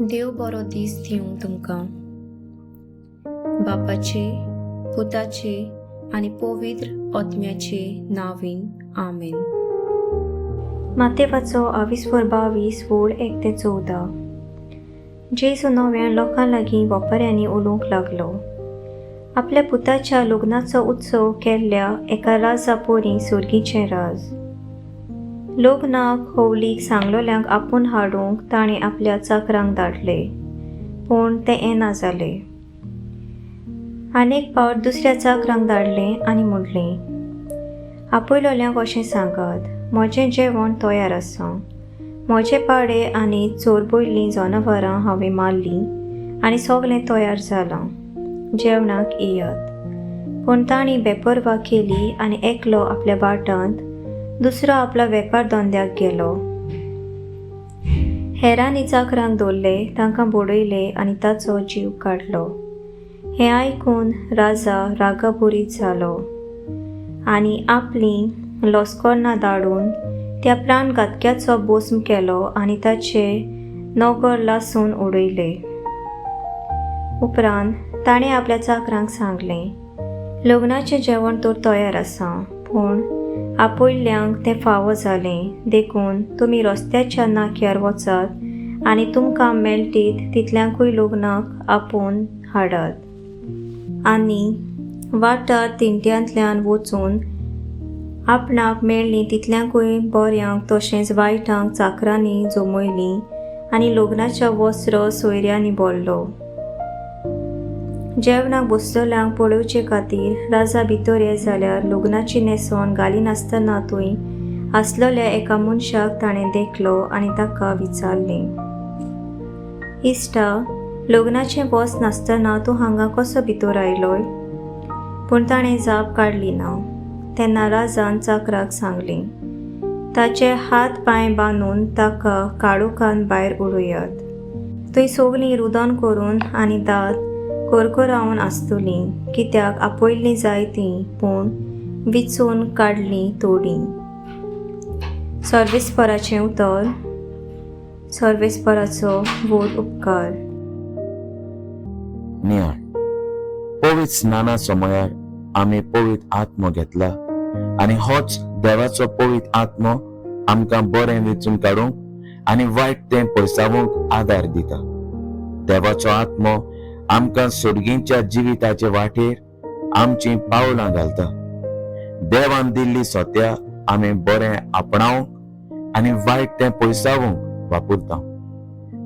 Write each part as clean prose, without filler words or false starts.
देव बरो दीस दिवं तुमकां. बापाचे, पुताचे आनी पवित्र आत्म्याचे नांवान, आमेन. मातेवाचो आविस्वर 22 वोळ 1 ते 14. जेजू नव्यान लोकां लागीं वोपाऱ्यांनी उलोवंक लागलो. आपल्या पुताच्या लग्नाचो उत्सव केल्ल्या एका राजा पोरीं सुर्गीचें राज. लग्नाक होवलीक सांगलोल्यांक आपोवन हाडूंक ताणें आपल्या चाकरांक धाडले, पूण ते येना जाले. आनी एक पावट दुसऱ्या चाकरांक धाडले आनी म्हणलें, आपयलोल्यांक अशें सांगात, म्हजें जेवण तयार आसा. म्हजे पाडे आनी चोरबयल्लीं जनावरां हांवें मारलीं आनी सगळें तयार जालां. जेवणाक येयात. पूण तांणी बेपरवा केली आनी एकलो आपल्या भाटांत, दुसरो आपल्या वेपार धंद्याक गेलो. हेरांनी चाकरांक दवरले, तांकां बडयले आनी ताचो जीव काडलो. हें आयकून राजा रागाभरीत जालो आनी आपलीं लस्करणां धाडून त्या प्राणघातक्याचो भस्म केलो आनी ताचे नगर लासून उडयले. उपरांत ताणें आपल्या चाकरांक सांगलें, लग्नाचें जेवण तर तयार आसा, पूण आपयल्ल्यांक तें फावो जालें. देखून तुमी रस्त्याच्या नाक्यार वचात आनी तुमकां मेळटीत तितल्यांकूय लग्नाक आपोवन हाडात. आनी वाटार तिंट्यांतल्यान वचून आपणाक मेळ्ळीं तितल्यांकूय बऱ्यांक तशेंच वायटांक चाकरांनी जमयलीं आनी लग्नाच्या वस्त्र सोयऱ्यांनी भरलो. जेवणाक बसतल्यांक पळोवचे खातीर राजा भितर ये जाल्यार लग्नाची न्हेसवण घालिनासतना थंय आसलेल्या एका मनशाक ताणें देखलो आनी ताका विचारलें, इश्टा, लग्नाचें वस्त्र नासतना तूं हांगा कसो भितर आयलोय? पूण ताणें जाप काडली ना. तेन्ना राजान चाकराक सांगलें, ताचे हात पांय बांदून ताका काळोखान भायर उडयात. थंय सगळीं रुदन करून आनी दांत करकरावन आसतलीं, कित्याक आपयल्लीं जायतीं, पूण विचून काडलीं थोडीं. सर्वेस्पराचें उतर. सर्वेस्पराचो व्हड उपकार. नियाळ. पवित्र स्नाना समयार आमी पवित्र आत्मो घेतला आनी होच देवाचो पवित्र आत्मो आमकां बरें वेंचून काडूंक आनी वायट तें पयसावूंक आदार दिता. देवाचो आत्मो आमकां सुर्गींच्या जिविताचे वाटेर आमचीं पावलां घालता. देवान दिल्ली सत्या आमी बरें आपणावंक आनी वायट तें पयसावूंक वापरता.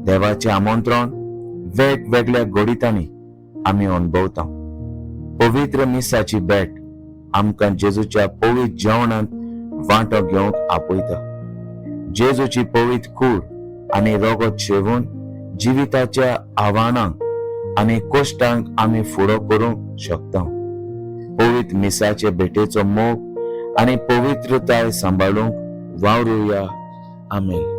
देवाचें आमंत्रण वेगवेगळ्या घडितांनी आमी अणभवता. पवित्र मिसाची भेट आमकां जेजूच्या पवित्र जेवणांत वांटो घेवंक आपयता. जेजूची पवित्र कूड आनी रगत शेवून जिविताच्या आव्हानांक आनी कश्टांक आमी फुडो करूंक शकता. पवित्र मिसाचे भेटेचो मोग आनी पवित्रताय सांबाळूंक वावरुया. आमेन.